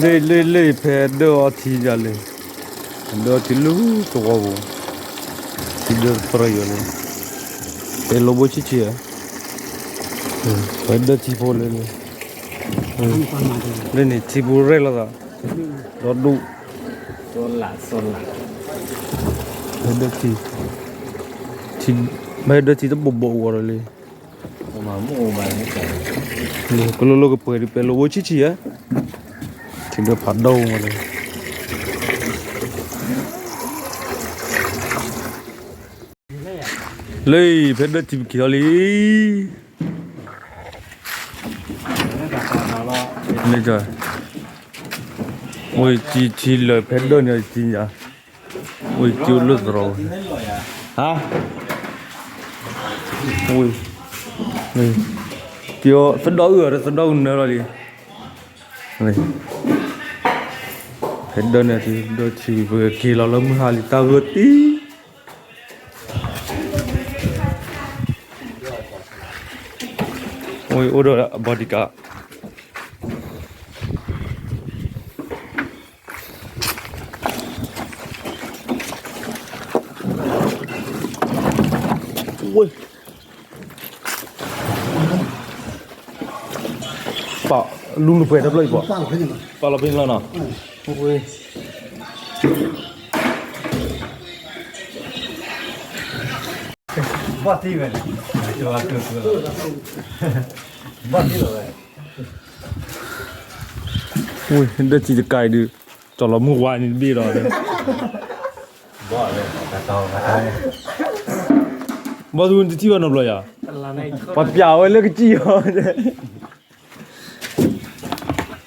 လ့ၣ်လ့ၣ်လ့ၣ် ဖဲဒၢၣ်အီထံဒၣ်လဲာ်, ဒၢၣ်အီထံလၢသဝီပူၤ, ထံဒၢၣ်တပြၢၢ်ယီၤလံ, ဖဲလီၤဘိဆံးဆံးဧါ, ဖဲဒၢၣ်ထံဖိလၢလၢ, လၢန့ၣ်ထံဖိရဲၣ်လိာ်သး, ဒီဒူၣ်, ဖဲဒၢၣ်ထံ, ဖဲဒၢၣ်ထံတဘိဘိအဂီၢ်ဒီးလံ ကလိလိကပှဲၤဒ်ပဲလိာ်ဝဲဆံးဆံးဧါ, ထံဒၢၣ်ဖးဒိၣ်မးန့ၣ်, လၢဖဲဒၢၣ်ထံပက့ၤအီၤလံ, န့ၣ်, အိၣ်ထံထံလၢာ်ဖဲဒၢၣ်န့ၣ် ထံညါ, အိၣ်ထံအိၣ်လၢသရီ, ဟါ, အိၣ်, သဒီၣ်အုၣ်အီၤ သဒီၣ်အုၣ်နၢလီၤလံ, ဖဲဒၢၣ်န့ၣ် ဒၢၣ်ထံပက့ၤလီၤလၢမုၢ်ဟါလံ တၢ်ဂၢၢ်တံၢ် အိၣ်ဒီး bodyguard ဝ့ၢ်, ပာ်လူၤနပှဲၤတဖျၢၣ်အံၤပှၤ, ပာ်လီၤဖဲန့ၣ်လီၤနီၤ, ဝ့ၢ် ဘၣ်သံဝဲန့ၣ်, ဘၣ်သံလီၤဝဲ, ဝ့ၢ် ဒၢၣ်ထံတကးအံၤဒုး, ကၠီၤလီၤမုၢ်ဝါန့ၣ်တဘ့ၣ်ဒီး, ဘၣ်သူတထံၣ်ဘၣ်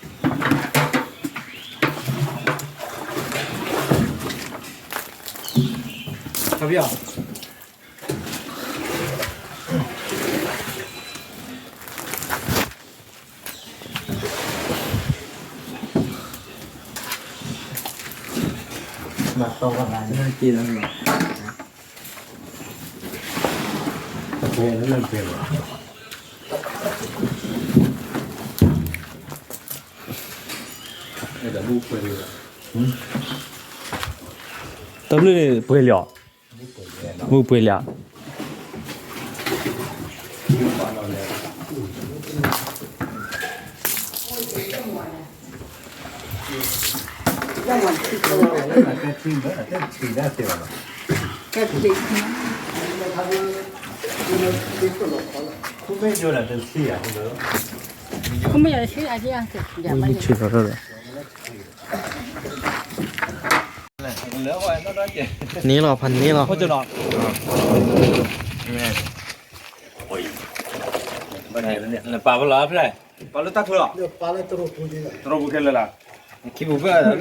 နီတဘျီယၤ, ပှၤပျးဝဲလၢကစံၣ်အီၤ တၢ်ဘျုးန့ၣ်ပှဲၤလံဧါ, မုၢ်ပှဲၤလံဧါ, မုၢ်ဆ့ၣ်ထီၣ်ထီၣ်ဒီး, န့ၣ်လီၤ ဖးန့ၣ်လီၤ, ပာ်ဖဲလီၤဖဲလဲၣ်, ပာ်လၢတၢ်ချၢလီၤ, တရူးပူၤခဲလၢာ်လီၤ, ခံပူၤဖဲလဲၣ်,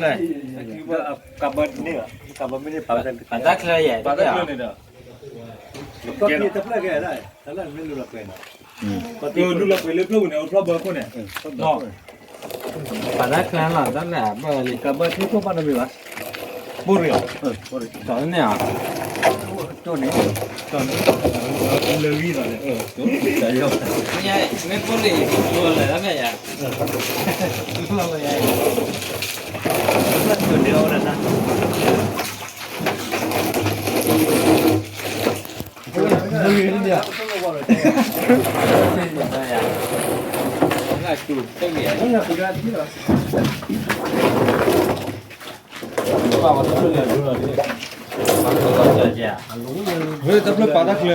ကဘၣ်န့ၣ်, ပာ်တၢ်ချၢယဲၢ်, ပာ်တၢ်ချၢန့ၣ်ဒီး, တဖျၢၣ်ကဲဒၣ်, တၢ်လၢမ့ၢ်လူလီၤပှဲၤန့ၣ်, လူလီၤပှဲၤလၢဖျၢၣ်ပူၤန့ၣ် အိၣ်ဖျီၣ်ဘၢခိၣ်န့ၣ်, ပာ်တၢ်ချၢလီၤ, တၢ်လၢဘၢလံ, ကဘၣ်ထံခိၣ်ဘၣ်တမ့ၢ်ဘၣ်, ဘိၣ်ရံၣ်ဧါ, ကၠီၤန့ၣ်ဧါ, ကၠီၤန့ၣ်, လၢဝံၤလီၤန့ၣ်, မ့ၢ်ဘိၣ်ရံၣ်, လၢမ့ၢ်ယၤ, လၢမ့ၢ်ယၤ, လၢမ့ၢ်ယၤ, ဝဲတၢ်ဖျၢၣ်ပာ်တၢ်ချၢ,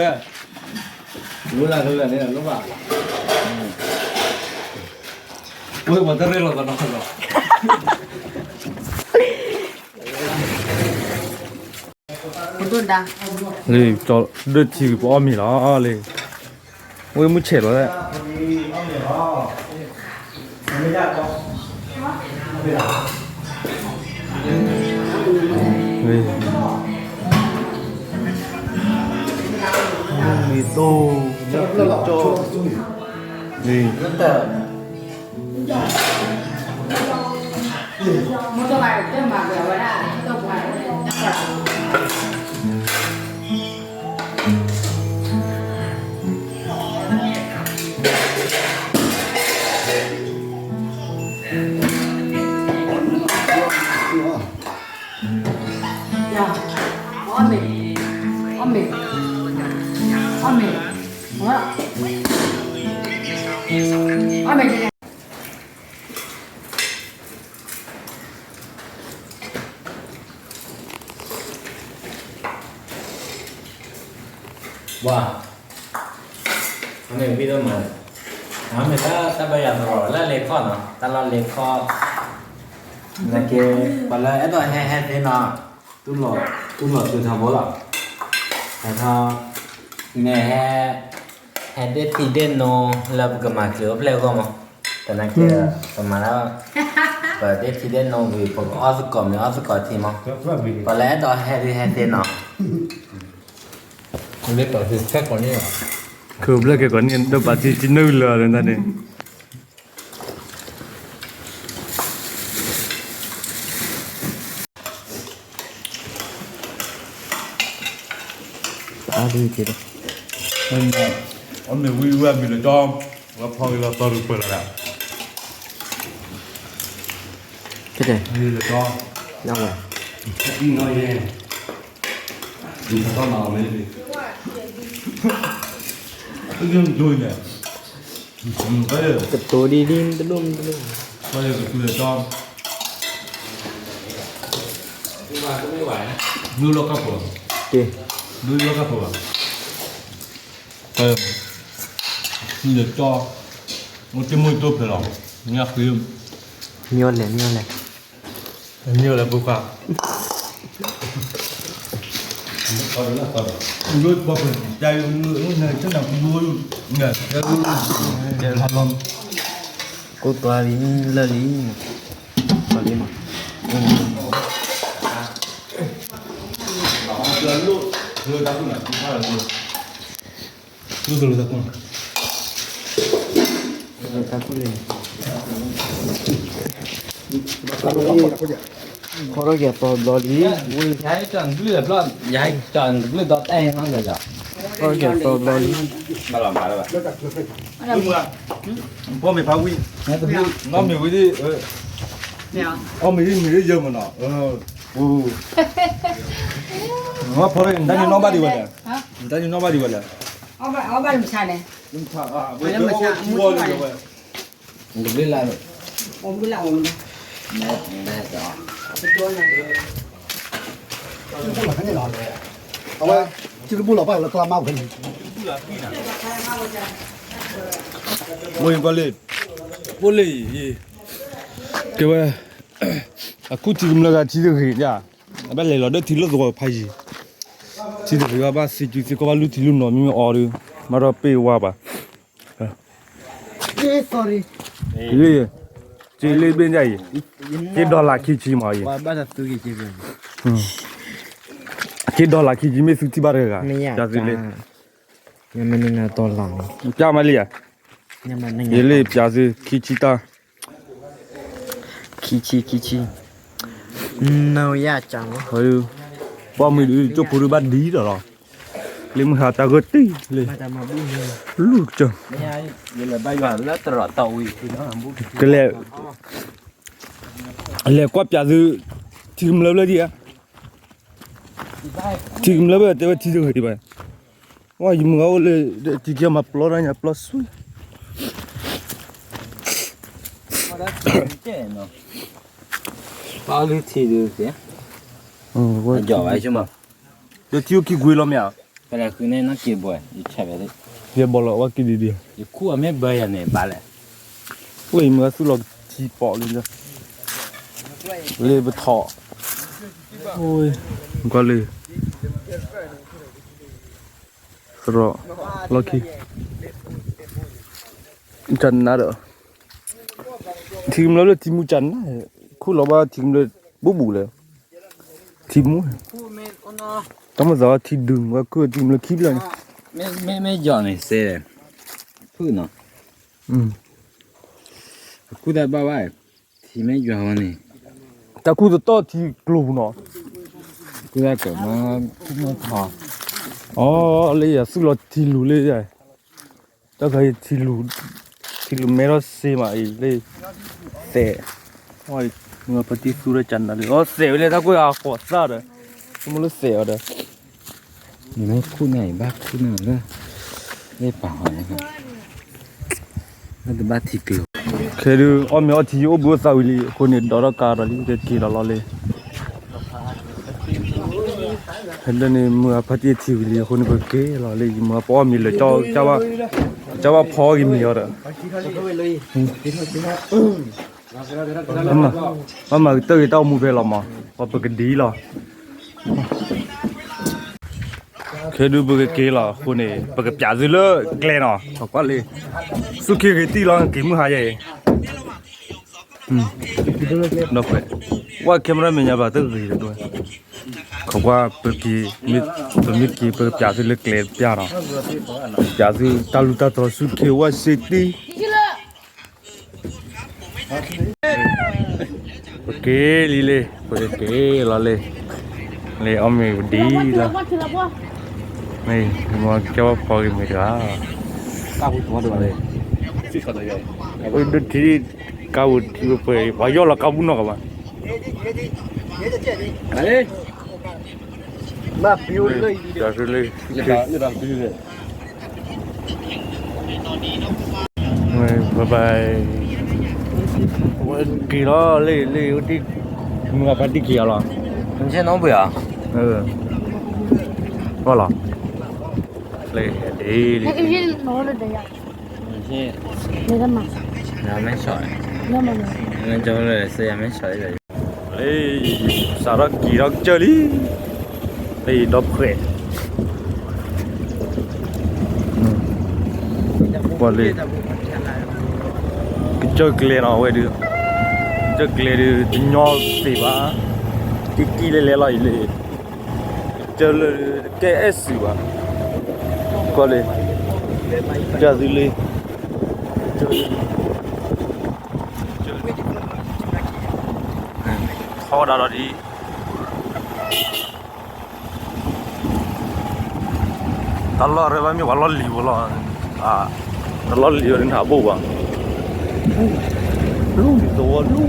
ဝဲပှၤတရ့လိာ်သးနီၤ, လၢကၠီၤဒၢၣ်ထံပအီၣ်မ့ၤလီၤလၢ, ဝဲမုၢ်ဆဲးလီၤ, မ့ၢ်တိၢ်, မ့ၢ်တိၢ်, မ့ၢ် ဝါ, အမ့ၢ်ဝံၤဒီးမၤ, အမ့ၢ်တၢ်တၢ်ဘၣ်ယၤသရီလၢလဲၤခီနီၤ, တၢ်လီၢ်လဲၤခီ, နာ်က့, ပှၤလၢအဲၣ်ဒိးဟဲဟဲသ့နီၤ, တူၢ်လိာ်, တူၢ်လိာ်သုထီဘိလီၤ, ဟဲထီ, မ့ၢ်ဟဲ, ဟဲဒ့ထံဒ့နိလၢပကမၤချ့အိၣ်ဖျဲၣ်အဂီၢ်မး, သနာ်က့, ပမၤလၢ, ပဒ့ထံဒ့နိဝံၤ ပကအီၣ်သကိးမ့ၢ်အီၣ်သကိးထံမး, ပှၤလၢအဲၣ်ဒိးဟဲဒုးဟဲသ့နီၤ, လၢပှၤဖဲကိးန့ၣ်, ခုဘျၢက့ၤကိးန့ၣ် ဒိးပာ်ထံထံနုာ်လၢာ်လၢတၢ်န့ၣ် အါဒုးက့ၤဒီး, အီၣ်မ့ၤဝံၤဝဲမံၤလၢကၠီ, ဝဲဖီက့ၤလီၤသီတပၢၢ်လီၤဒၣ်, ကဲ, မံၤလၢကၠီ, ယဝဲ, အံၤနီၤယဲ, မံၤထီၣ်မၤအီၤမ့ၢ်, အံၤဒိၣ်န့ၣ် ကတိၤဒ်ဒ်တဒိၣ်မတဒိၣ်, ကတိၤလၢကီ, ဒိၣ်လီၤကၢ်ဖိ, ဒိၣ်လီၤကၢ်ဖိဘၣ်, လၢကီ, မ့ၢ်တမ့ၢ်တိၢ်ဖျဲးလီၤ, မ့ၢ်အဃ့, မ့ၢ်အီၤလဲၣ်, မ့ၢ်အီၤလဲၣ်, မ့ၢ်အီၤလဲၣ်ဖိခွါ ကိးသွါလံ လၢာ်လံ, ခီထီၣ်က့ၤသီဘျီလံ, ခီထီၣ်က့ၤသီဘျီလံ, ဘၣ်လီၤမၤလၢၤဘၣ်, ဘီမ့ၢ်ဖးဝံၤ, နီၢ်မ့ၢ်ဝံၤဒ်, အီၣ်မ့ၢ်ဒ်မ့ၢ်ဒ်ယၢမ့ၢ်နီၤ, ဝဲဖီထီၣ်က့ၤ နတၢ်န့ၣ်နီၢ်ဘၣ်ဒံးဝဲလဲၣ်, နတၢ်န့ၣ်နီၢ်ဘၣ်ဒံးဝဲလဲၣ်, အီၣ်ဘၣ်မုၢ်ဆါန့ၣ်, တဘျုးလၢ်, တဘျုးလၢ်, အဝဲ, ကဘိလီၤဘၣ်လၢကျါမါဝဲန့ၣ်, ဝဲပှၤလၢ, ပှၤလၢအံၤ, ကဲဝဲ, အခုထံကမျၢၢ်ဂၤထံတဂ့ၤဒၣ်, အဘၣ်လဲၤလီၤဒီးထံလၢသဝီဖးယံၤ, ထံတဂ့ၤဘၣ်ဘၣ်စ့ကုသ့ကီၢ်ဘၣ်လူထံလူနီၤမ့မ့ၢ်အီၤဒီး, မၤဒီးပ့ၢ်ဝါဘၣ် က့ၤလ့ဘ့ၣ်ညါအံၤ, က့ၤဒီလၣ်ခံဆံမးအံၤ, က့ၤဒီလၣ်ခံဆံမ့ၢ်သုထံၣ်ဘၣ်တဂၤဂၤ, ပျၢ်သုလ့, ပျၢ်မးလံဧါ, ယလ့ပျၢ်သုခံဆံတၢ်, ခံဆံ, ခံဆံ, ပှၤမုၢ်ဒုး ကၠိဖိဒုးဘၣ်ဒံးဒီးလီၤ, လၢမုၢ်ဟါတၢ်ဂၢၢ်တံၢ်လံ, လူၢ်ကစၢၢ်, ကလဲၤ, လဲၤကွၢ်ပျၢ်သု, ထံကမျၢၢ်ဘျၢဒံးဧါ, ထံကမျၢၢ်ဘၢတဲဝဲထံတဂ့ၤဘၣ်, ဝဲယမုၢ်ဂၤအိၣ်လၢ, ထံကမၤပျီတၢ်ညါပျီဆူ ပာ်လၢထံဒုးက့ၤ, ဒီးထံအိၣ်ခံကွ့လီၤမ့ၢ်ဧါ, ယဘီလီၤဝဲက့ၤဒံးဒံး, အိၣ်ယမုၢ်ဂၤသူၣ်လီၤထံပိာ်လံ, လၢပထီၣ်, ကွၢ်လံ, သရီ, လီၢ်ခံ, ကနါဒီး, ထံကမျၢၢ်လၢထံမူကနါ, ခူၣ်လီၤဘၣ်ထံကမျၢၢ်, ဘူးဘူးလဲၣ်, ထံမူ, တၢ်မ့ၢ်သးထံဒုးဝဲခူၣ်ထံကမျၢၢ်ခံဖျၢၣ်န့ၣ်, မ့ၢ်ယီၤန့ၣ်စဲ, ဖုၣ်နီၤ, ခူၣ်တၢ်ဘၣ်ဘၣ်, ထံမ့ၢ်ယီၤဝဲန့ၣ်, တၢ်ခူၣ်တတီၢ်ထံကျိၤပူၤနီၤ, ခူၣ်တၢ်ကမၤ, ခူၣ်မ့ၢ်ထီ, အီၤလၢယသူၣ်လီၤထံလူၤလၢ တၢ်ခါအံၤ, ထံလူၤမဲထီၣ်စ့မးအံၤလၢ, သဲး, ပှၤတံၤသူၣ်ဒီးကနၤလံ, အီၤသဲးဝဲလၢတၢ်ကွၢ်အဃိးသၣ်ဒီး, တမ့ၢ်လၢသဲးအီၤဒီး, မ့ၢ်ခူၣ်န့ၣ်အံၤဘၣ်ခူၣ်န့ၣ်လၢ, လၢပာ်ဟီန့ၣ်, တဘၣ်ထံၣ်ကျိၤ, ခဲဒုး အီၣ်မ့ၤအီထံ ယအိၣ်ဘှံးအိၣ်သးဝံၤလံ အဃိန့ၣ် ဒိးထီၣ်ကါဒီးလံ ကက့ၤလီၤလီၤလံ. ဟဲဒၣ်န့ၣ်မုၢ်အဖါတံၢ်ထံဝံၤလံ အဃိန့ၣ် ပက့ၤလီၤလံ ယမုၢ်အပအီၣ်မ့ၤလၢ ကၠီဘၣ်ဖီက့ၤမ့ၤအီၤဒီး မၤမၤကတၢၢ်ဂ့ၤတၢ်အိၣ်မူဖဲလီၤမး, ပကဒ်လီၤ. ခဲဒုးပကက့ၤလီၤအဃိန့ၣ် ပကပျးသုလၢကျဲနီၤ, ကွၢ်လံ, ဆူၣ်ခ့ဂ့ၤတံၢ်လီၤ က့ၤမုၢ်ဟါယဲအံၤ, ဒီးဝဲ camera မဲာ်ညါဘၣ်တဂ့ၤတဒိ, ခီကွၢ် ပမ့ၢ်က့ၤ ပမ့ၢ်က့ၤ ပကပျးသုလၢကျဲပျးနီၤ, ပျးသုတၢ်လူၢ်တၢ်တီဆူၣ်ခ့ဝဲစ့တံၢ် ပက့ၤလံလံ ပကက့ၤလီၤလံ, လံအီၣ်မ့ၤပဒံလီၤ, မ့ၢ်မ့ၢ်ကၠီဖီက့ၤမ့ၤတဂၤ, ဒိးထံ ကါဝူၤထံပှဲၤ ပှၤယီၢ်လီၤကါပူၤနီၢ်ကဘၣ် ဘၣ်ဘၣ်, ဝဲက့ၤလီၤလံ လံ ဝဲတံၢ် မုၢ်ဂၤဖါတံၢ်ခံဂၤလီၤ, မ့ၢ်နီၢ်ဘှံးဧါ, ဘၣ်လီၤ, လံ ဒ်လံ လံ စးထီၣ်က့ၤထီၣ်ကစၢၢ်လံ, လံ ဒီဖှဲး ပှၤလၢ ကစၢၢ်ကျဲနီၤ အဝဲဒုး ကစၢၢ်ကျဲဒုး တညီသ့ဘၣ်, ကံကံလဲၤလဲၤလီၤအံၤလံ, ကစၢၢ်လၢ တကဲအဲၣ်စူၤဘၣ်, ကွၢ်လံ, ကစၢၢ်သုလံ, ကစၢၢ်လံ, ကစၢၢ်လံ, ထီဒါဒီးဒ် တၢ်လီၢ်ရဲၣ်ဘၣ်မ့ၢ်ပှၤလီၢ်လံၤဖိလီၤ, တၢ်လီၢ်လံၤဝဲဒၣ်နၤဘိၣ်ဘၣ်, လူၤသဝီလူၤ,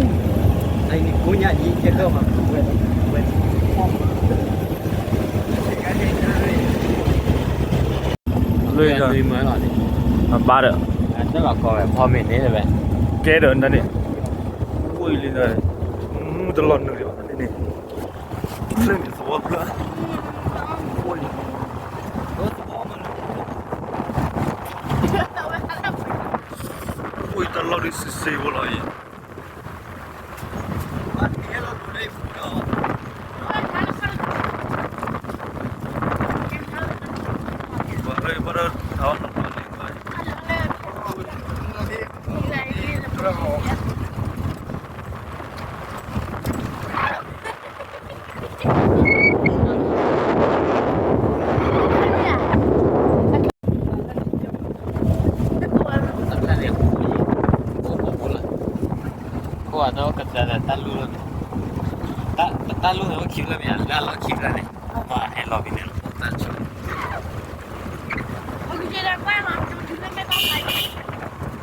လၢ အဘၣ်ဒီး ကဲဒီးနၤန့ၣ် အိၣ်လံနၤ, မူတလီၤနုာ်လံဘၣ်န့ၣ်န့ၣ်, လၢမ့ၢ်သဝီဖျၢၣ်, အိၣ်တၢ်လီၢ်ဒ်စံးစ့ဖိလီၤအံၤ. ခိၣ်အဒိကတၢၢ်ဒီးတၢ်လူၢ်လီၤန့ၣ်, တၢ်လူၢ်န့ၣ်အိၣ်ခံဖျၢၣ်မ့ၢ်ဧါ, လၢအလီၢ်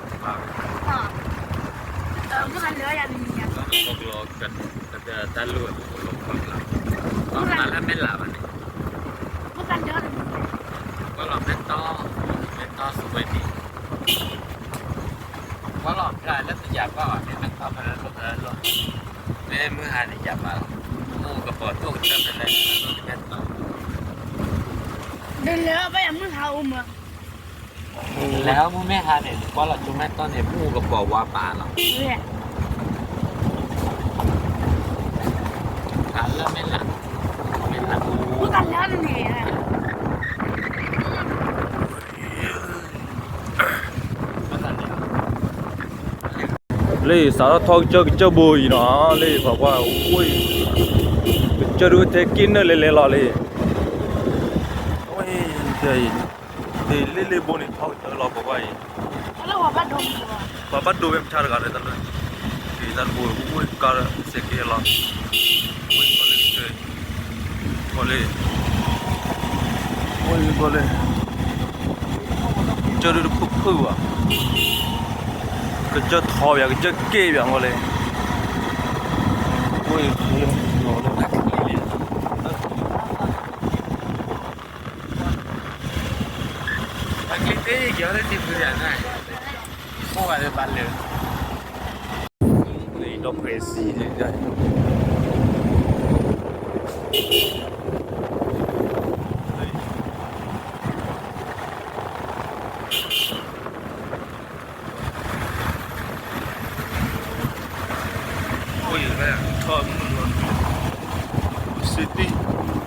ခံဖျၢၣ်န့ၣ်, ပှၤဟဲလီၤဖဲန့ၣ်လီၤ, တၢ်ဆိ တၢ်လူၢ်, တၢ်လူၢ်, တၢ်လၢမဲၢ်လးဘၣ်န့ၣ်, ကွၢ်လီၤမဲၢ်တီ, မဲၢ်တီစဝဲဒံ, ကွၢ်လီၤဖျါလၢတယၤဘၣ်ဘၣ်န့ၣ် မဲၢ်တီဖဲလၢလိၣ်ဖဲလၢလိၣ်, မ့ၢ်မုၢ်ဟါန့ၣ်ယၤဘၣ်လီၤ, မူကပီၤတိၣ်ကတၢၢ်ဖဲလၢမဲၢ်တီ, ဒီးလဲၤဘၣ်ယၤမုၢ်ဟါအိၣ်မး လဲၤအီၣ်မူမဲၢ်ဟါန့ၣ် ကွၢ်လီၤကၠိမဲၢ်တီၢ်န့ၣ် မူကပီၤဝါပာ်လီၤ, တၢ်လၢမဲၢ်လး, မဲၢ်လး, လၢစးထီၣ်ထီၣ်ကစၢၢ်ကစၢၢ်ဘိအံၤနီၤ လၢပှၤကွၢ်အိၣ်အံၤ, ကစၢၢ်ဒုးဝဲထဲက့ၢ်နၢၣ်လဲၤလဲၤလီၤလံ, အံၤ, တ့ၢ်လ့လ့ဘိန့ၣ် ထီၣ်ကတၢၢ်လီၤ ပှၤကွၢ်အံၤ, ပှၤဘၣ်ဒိဝဲမဆါတဂၤလၢတၢ်လၢ, က့ၤတၢ်တဘိ အိၣ်ကါစဲးကဲလီၤ, အိၣ်လၢ, အိၣ်လၢ, အိၣ်လၢ, ကစၢၢ်ဒုးတဖုၣ်ဖုၣ်ဘၣ်, ကစၢၢ်ထီဘၣ် ကစၢၢ်က့ၢ်ဘၣ်မ့ၢ်လဲၣ်, အိၣ်လၢ, တၢ်ချံတ့ၢ်က့ၤအီၤလၢတံၤဖုဒၣ်န့ၣ်, အ ဘၣ်လဲၤ, ဒီးပှဲၤစံန့ၣ်, ထီၣ်မုၢ်လီၤ, စ့တံၢ်,